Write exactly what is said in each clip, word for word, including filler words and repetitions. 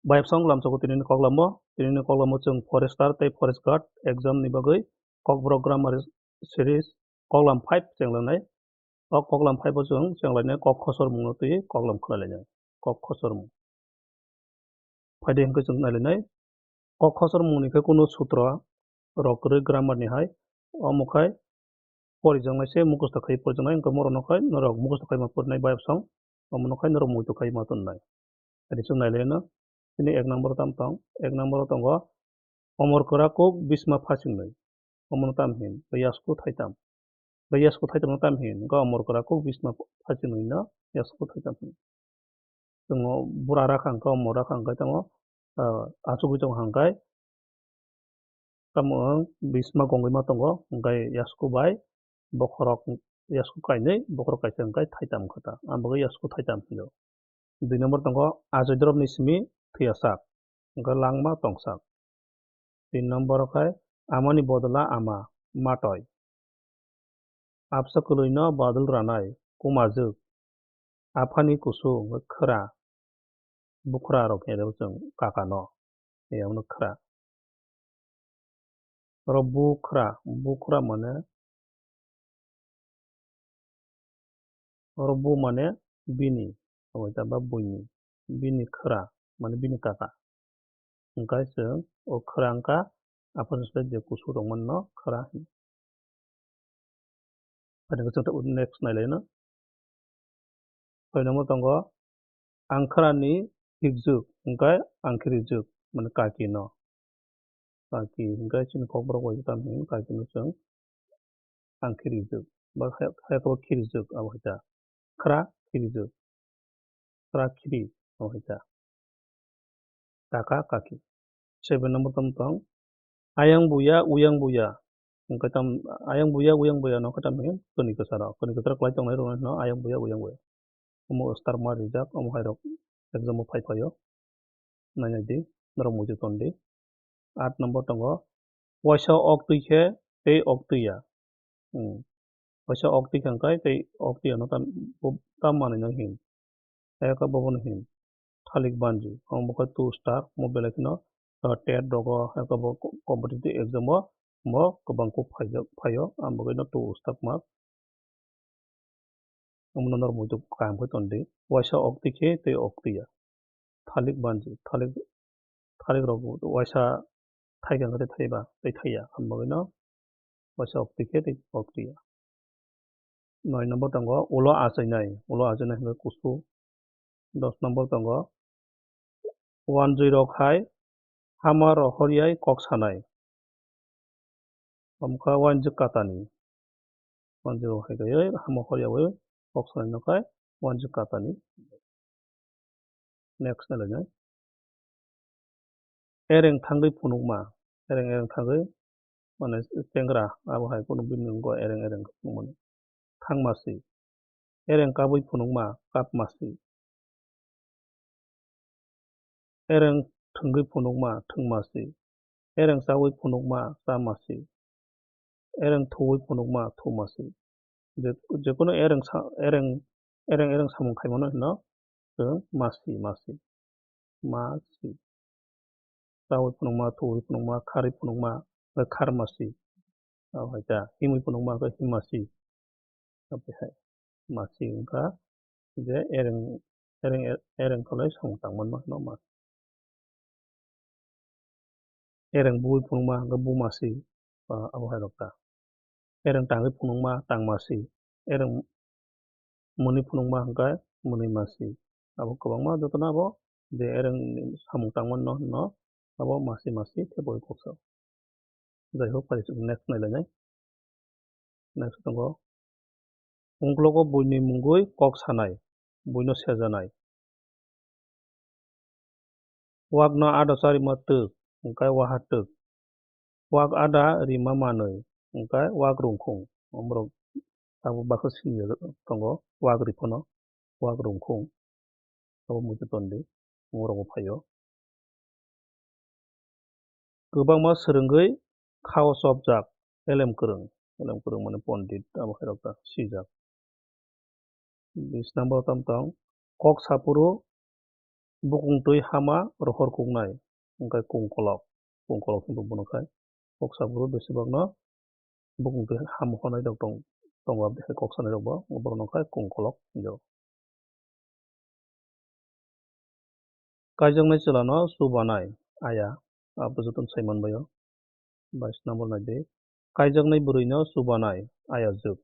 Bayapsong lamsogo tinini koklamo, tinini koklamo chwng forester tei forest guard exam ni bagwi Kokborok grammar series koklam five chenglanai. O koklam five o chwng chenglainai kok khosormungno twi koklam khwlainai. Kok khosormung. Phaidi hwnkhe chwng nailainai. Kok khosormungni khe kunu sutro rok kwrwi grammar ni hai. Omo khai porijaknai se mukhusto khai porijaknai, wngkha morokno khai norok mukhusto khai ma porinai bayapsong, omono khai norok muitu khai ma tonnai. Ani chwng nailaino, chini ek number o tam tong, ek number o tongo, omor kwra kuk bisma phasing nwi, omono tam hin, yasku thaitam. Yasku thaitam no tam hin, wngkha omor kwra kuk bisma phasing nwi no yasku thaitam hin. Chwng o bura rakha hwnkhe, omo rakha hwnkhe tamo, ah, achugwi tong hwnkhe, tamo wng bisma gongwi ma tongo, hwnkhe yasku bai bokhorok, yasku kainwi, bokhorok kaisa hwnkhe thaitam wngkha ta, ang bagwi yasku thaitam hinjo. Dui number tongo, ajoidrop ni simi thwiyasak, hwnkhe langma tongsak. Tin number o khai amani bodola ama, matoi. Absa kwlwino badul ranai, kumajwk. Aphani kusu wngkha khwra. Bukhra rok khe chwng kaka no. Yaono khwra. Oro bukhra, bukhra mane, oro bu mane bini, omo ta ba buini, bini khwra, mane bini kaka. Hwnkhe chwng o khwra wngkha, aphuru se je kusu tongmani no khwra hino. Ani khe chwng next nailaino. Soi number tongo, ang khwrani hikjwk, hwnkhe ang khirijwk, mane kaki no. Kaki hwnkhe chini kokborok bai tamo hwn, kaki no chwng ang khirijwk. Ba hai, hai khe bo khirijwk, abo hai ta. Khwra khirijwk. Khwra khiri, abo hai ta. Kaka kaki. Seven number tamo tong. Ayang buya, uyang buya. Hwnkhe tam, ayang buya, uyang buya no khe tam hwn, kwnwi kwcharo. Kwnwi kwcharo kwlai tongnai rok no ayang buya, uyang buya. Omo star mark rijak, omo hai rok exam o phai phaio. Nainai di, norok muitu ton di. Aat number tongo, waisa ok twi khe tei ok twi ya. Hmm. Waisa ok twi khe hwnkhe tei ok twi ya no tam, bo, tam manwi no hin. Eka bobono hin. Thalik banji. Omo khe two star, omo belai kheno, ah, tet rogo, eka bo co-, competitive exam o, omo kwbang kuk phaijak, phaio, omo bagwi no two star mark. Omono norok muitu kaham khe ton di. Waisa ok twi khe tei ok twi ya. Thalik banji, thalik, thalik rok waisa thaiga hwnkhe thaiba tei thaiya. Omo bagwi no waisa ok twi khe tei ok twi ya. Noi number tongo ulo achainai, ulo achainai hwnkhe kusu. Dos number tongo wanjwi rok hai hama rohor yai kok sanai. Omo kha wanjwi katani. Wanjwi rok hai khe hama hor yaui kok sanai no khai wanjwi katani. Next nai lainai. Ereng thangwi phunukma. Ereng, ereng thangwi, mane, chengra, abo hai kunu bini wngkha ereng, ereng phunukmani. Thangmasi. Ereng kabwi phunukma, kapmasi. Ereng thwngwi phunukma, thwngmasi. Ereng chaui phunukma, chamasi. Ereng thuwi phunukma, thumasi. Je-, jekunu ereng sa-, ereng, ereng, ereng samung khaimano hino chwng masi, masi, masi. Chaui phunukma, thuwi phunukma, kharwi phunukma, kharmasi. Abo hai ta, himwi phunukma, himasi. Abo hai. Masi wngkha je ereng, ereng, ereng kholai samung tangmano hino masi. Ereng bui phunukma hwnkhe bumasi, ah, abo hai rok ta. Ereng tangwi phunukma tangmasi, ereng mwnwi phunukma hwnkhe mwnwi masi. Abo kwbangma jotono abo je ereng samung tangmano hino abo masi masi khe boi kok sao. Jai hok, phai next nai lainai. Next tongo. Ungklogo buini mungwi kok sanai, buino sejanai. Wakno ada charima twk, hwnkhe waha twk. Wak ada rima manwi, hwnkhe wak rungkhung. Omorok tabuk baksa siniya tongo, wak riphano, wak rungkhung. Abo muitu tondi, omorokbo phaio. Kwbangma swrwngwi khao chopjak, elem kwrwng. Elem kwrwng mane pondit, abo hai rok ta sijak. Bis number o tam tong, kok saphuru bukung twi hama rohor kuknai, hwnkhe kungkolok, kungkolok hinwi bono khai. Kok saburo besibakno bukung twi hama hwnwi rok tong, tongo, aboni kok sanai rok bo, borokno khai kungkolok hinjago. Kaijaknai chwlano chubanai aya, abo jotono sai manbaio. Bais number nai di. Kaijaknai bwrwino chubanai ayajwk.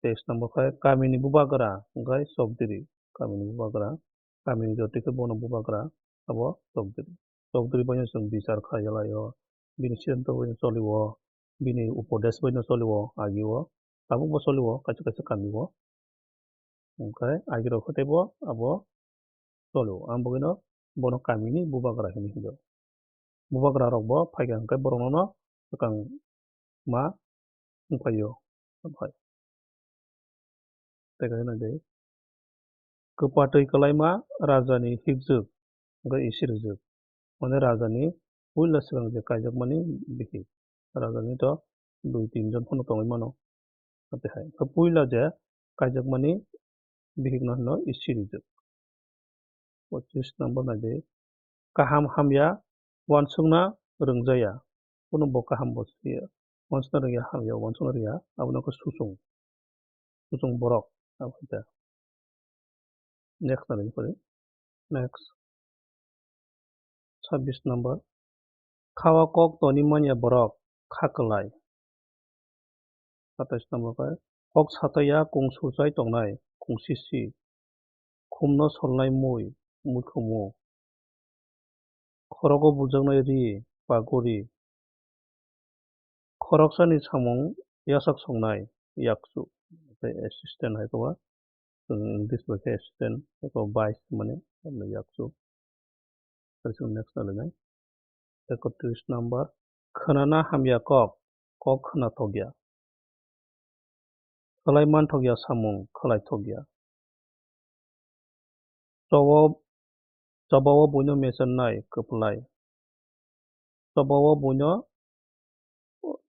Teis number khai kamini bubagra hwnkhe chokdiri. Kamini bubagra, kamini jotoi khe bono bubagra abo chokdiri. Chokdiri baino chwng bichar khlai laio, bini siddhanto baino cholio, bini upodesh baino cholio, agio tabukbo cholio kaisa kaisa kamio. Hwnkhe agirok khe teibo abo cholio. Ang bagwino bono kamini bubagra hinwi hinjago. Bubagra rokbo phaikha hwnkhe borokno swkang ma wngphaio. Omo hai. Tei kaisa nai di. Kwpatwi kwlaima rajani hikjwk hwnkhe isi rijwk. Mane rajani puila swkang je kaijakmani bihik. Rajani to dui tin jon phano tongwi mano. Ate hai. Khe puila je kaijakmani bihikno hino isi rijwk. Pochis number nai di. Kaham hamya uansukna rwngjaya. Kunu bo kaham bo swiya. Uansukna rwngya hamya uansukna rwya. Abono khe susung. Susung borok. Abo khe. Next nai di pore. Next. Sabbish number. Kha-o kok toni manya borok kha kwlai. Satais number khe, kok sataiya kung suchai tongnai, kung sisi. Khumno solnai mui, mui khumu. Khorogo buljaknai ri, paguri. Khoroksani samung yasak songnai, yakchu. Tei assistant hai khe ba, chwng English bai khe assistant, hai khe ba vice mane, aboni yakchu. Tei chwng next nai lainai. Ekotris number, khwnana hamya kok, kok khwnathokya. Khlai manthokya samung, khlaithokya. Chobo, choba-o buino mechennai, kwplai. Choba-o buino,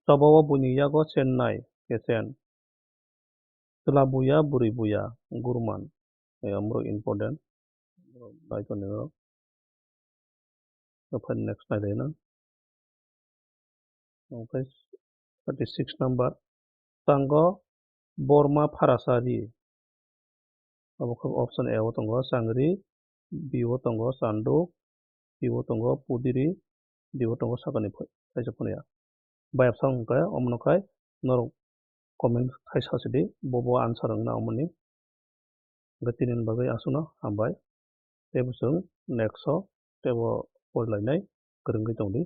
choba-o buini yago chennai, kechen. Chwla buya, bwrwi buya, gurman. Ai, amro important. Nai toni o. Ophai next nai laina. Ophai thirty six number. Tango borma pharasa ri. Obo khe option A o tongo changri, B o tongo chanduk, C o tongo pudiri, D o tongo sakani phai-, kaisa phunukya. Bayapsa wngkha omono khai norok comment khai sasidi, bobo answer wngna omoni. Hwnkhe tinini bagwi aswkno hambai. Teibo chwng next o teibo porilainai kwrwngwi tongdi.